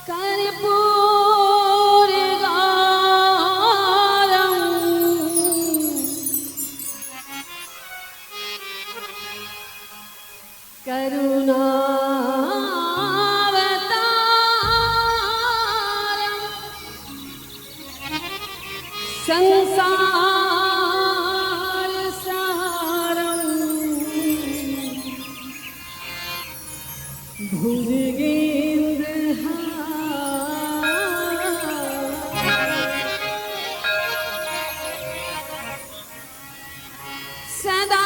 कर्पूरगारं करुणावतारं संसारसारं भुजगेन्द्रहारं सदा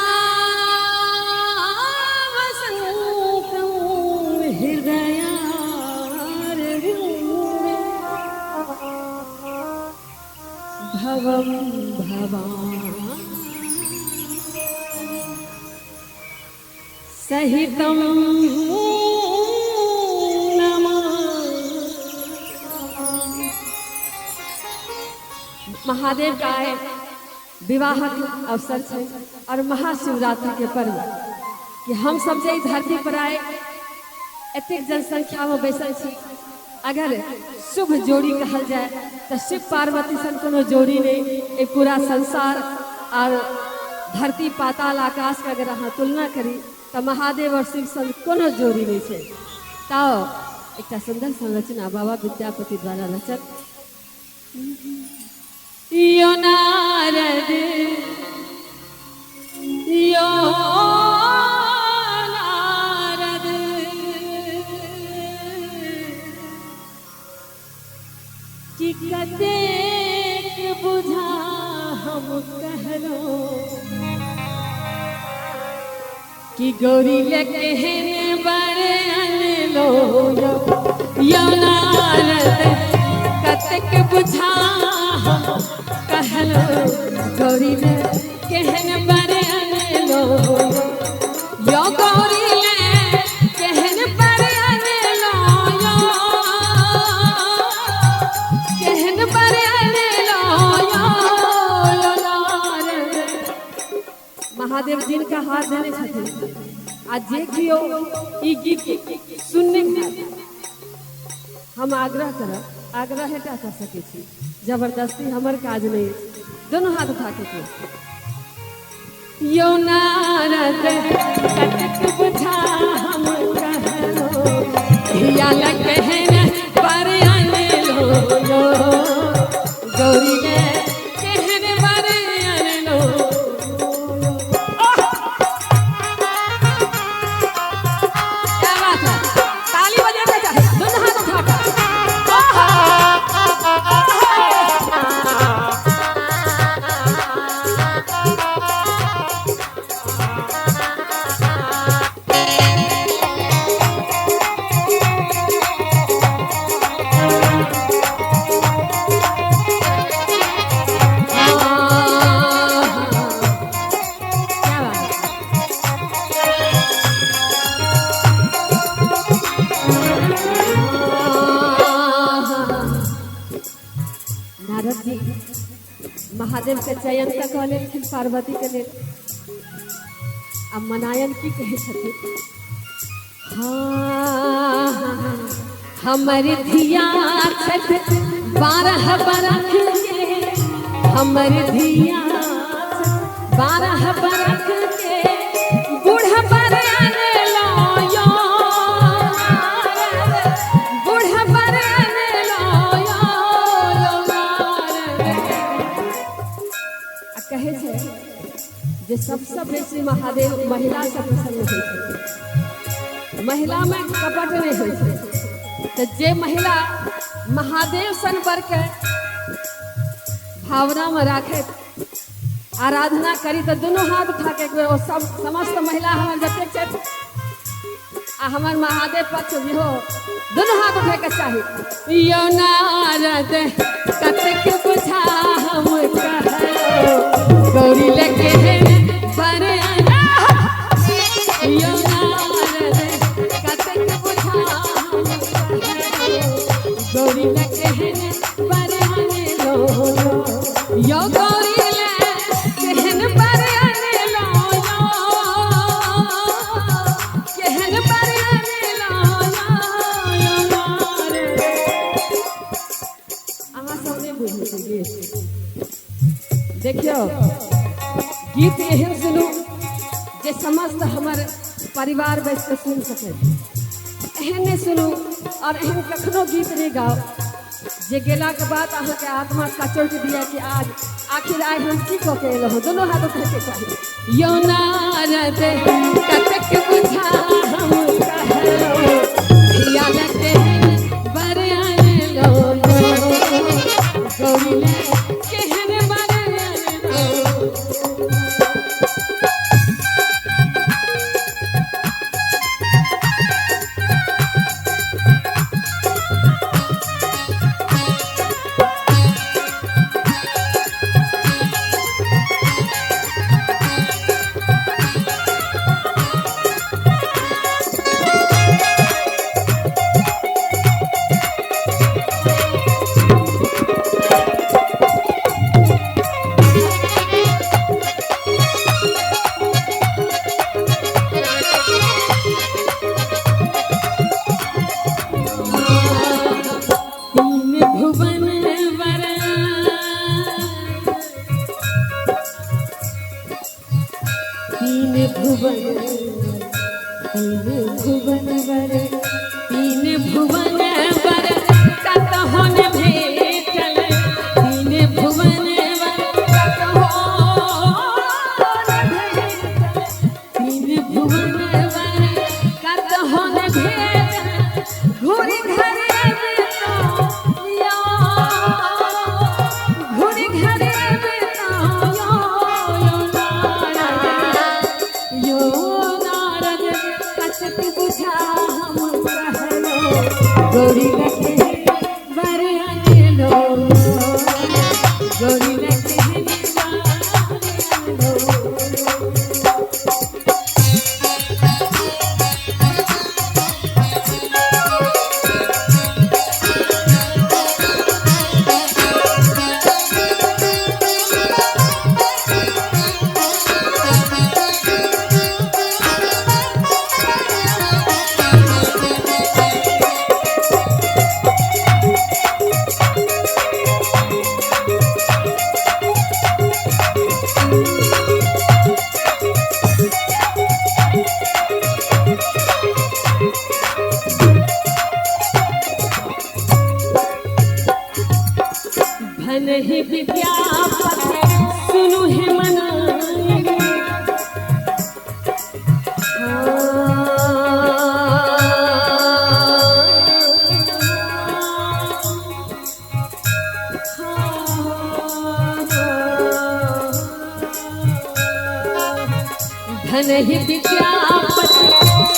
वसन्तं हृदयारविन्दे भवं भवानी सहितं नमामि। महादेव का आइ विवाहक अवसर छै और महाशिवरात्रि के पर्व कि हम सब जे धरती पर आए एतेक जनसंख्या में बैसल छी, अगर शुभ जोड़ी कहल जाए तो शिव पार्वती सन कोनो जोड़ी नहीं। ए पूरा संसार और धरती पाताल आकाश के अगर अहाँ तुलना करी तो महादेव और शिव सन कोनो जोड़ी नहीं छै। तो एकटा सुंदर संरचना बाबा विद्यापति द्वारा रचल यो नारद यो नारद कि कतेक बुझा हम कहलो कि गौरी ले केहन बर अनलो यो नारद कतेक बुझा हम कहलो गौरी ले केहन बर अनलो यो गौरी ले केहन बर अनलो यो केहन बर अनलो यो नारद। महादेव जिनका हाथ देने छथिन आ जे केओ ई गीत सुनने हम आग्रह करब, आग्रह टा कर सकै छी, जबरदस्ती हमर काज नहीं। दोनों हाथ उठा के कहियौ। यो नारद कतेक बुझा हम कहलो धिया ले केहन बर अनलो यो गौरी ले केहन बर अनलो। क्या बात है, ताली बजाना चाहिए दोनों हाथ उठाकर। क्या बात है। नारद जी महादेव के चयन तऽ कऽ लेलखिन पार्वती के लेल, आ मनायन की कहै छथिन। हाँ, हमर धिया छथि 12 बरख के, हमर धिया छथि 12 बरख के, बूढ़ बर अनलो यो नारद, बूढ़ बर अनलो यो नारद। आ कहै छै जे सबसँ बेसी महादेव महिला से प्रसन्न होइ छै, महिला में कपट नहीं होइ छै। तऽ जे महिला महादेव सन बर के भावना में राखैत आराधना करी तऽ दुनू हाथ उठा के एक बेर ओ सब समस्त महिला हमर जतेक छथि आ हमर महादेव पक्ष भी हो, दुनू हाथ उठे के चाही। यो नारद कतेक बुझा हम कहलो गौरी ले केहन बर अनलो यो नारद कतेक बुझा हम कहलो गौरी ले केहन बर अनलो यो गौरी ले केहन बर अनलो यो केहन बर अनलो यो नारद। गीत। देखियौ गीत एहन सुनू जे समस्त हमर परिवार बैस के सुनि सकै। एहन नहि सुनू और एहन कखनो गीत नहीं गाओ जे गेलाके बाद अहाँके आत्मा कचोटि दिया कि आज आखिर आइ हम की कऽ के एलहुँ। दुनू हाथ उठैके चाही। यौ नारद कतेक बुझा हम कहलहुँ, धिया लए केहन बर अनलहुँ, गौरी लए केहन बर अनलहुँ। तीन भुवन वर, तीन भुवन, तीन भुवन वर, तीन भुवन वर कतहु न भेटल, तीन भुवन वर कतहु न भेटल, तीन भुवन वर कतहु न भेटल। घुरि घर अबितहुँ यौ, घुरि घर अबितहुँ यौ, यौ नारद, यौ नारद कतेक बुझा हम कहलहुँ, गौरी लए केहन बर अनलहुँ, गौरी लए केहन बर अनलहुँ। भले ही विद्यापति सुनु हे मनाई, धन ही विद्यापति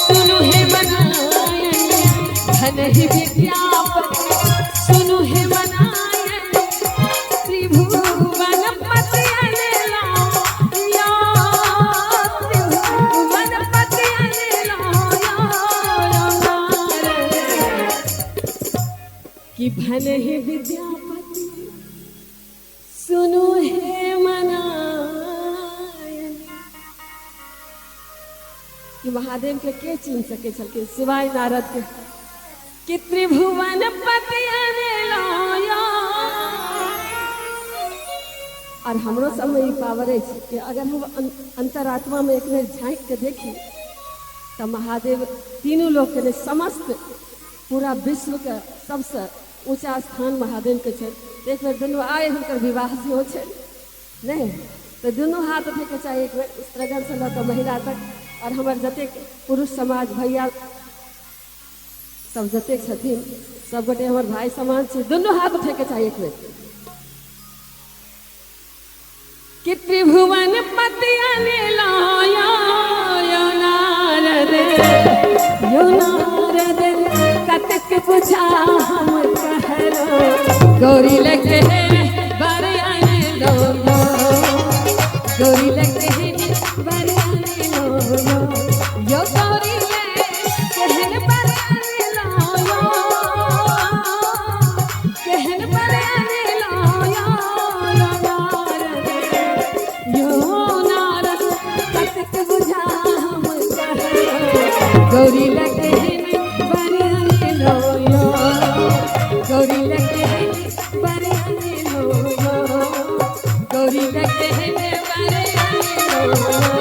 सुनु हे मनायन, धन ही विद्यापति सुनु हे मनायन, त्रिभुवन पति अनलो यो, त्रिभुवन पति अनलो यो, यो नारद। कि भन ही विद्यापति सुनु हे मनायन, कि महादेव के चिन्ह सके छलखिन सिवाय नारद के, कि त्रिभुवन पति अनलो यो। और हमरो सबमे ई पावर अछि कि अगर हम अंतरात्मा में एक बेर झाँकि के देखी तऽ महादेव तीनू लोक के नहि, समस्त पूरा विश्व के सबसे ऊँचा स्थान महादेव के छै। एक बेर दुनू आइ हुनकर विवाह सेहो छै नहि, तऽ दुनू हाथ उठैके चाही एक बेर, स्त्रीगणसँ लऽ कऽ महिला तक, और हमर जतेक पुरुष समाज भैया सब जतेक छथिन सब गोटे हमर भाई समान छी, दुनू हाथ उठैके चाही एक बेर। कि त्रिभुवन पति अनलो यो, यो नारद, यो नारद कतेक बुझा हम कहलो, गौरी लए केहन बर अनलो यो, गौरी लए केहन बर अनलो यो, यो गौरी लए केहन बर अनलो यो, केहन बर अनलो यो, यो नारद, यो नारद कतेक बुझा हम कहलो, गौरी लए केहन बर अनलो यो, गौरी लए केहन बर अनलो यो। गोविंद कहने पर आइलो।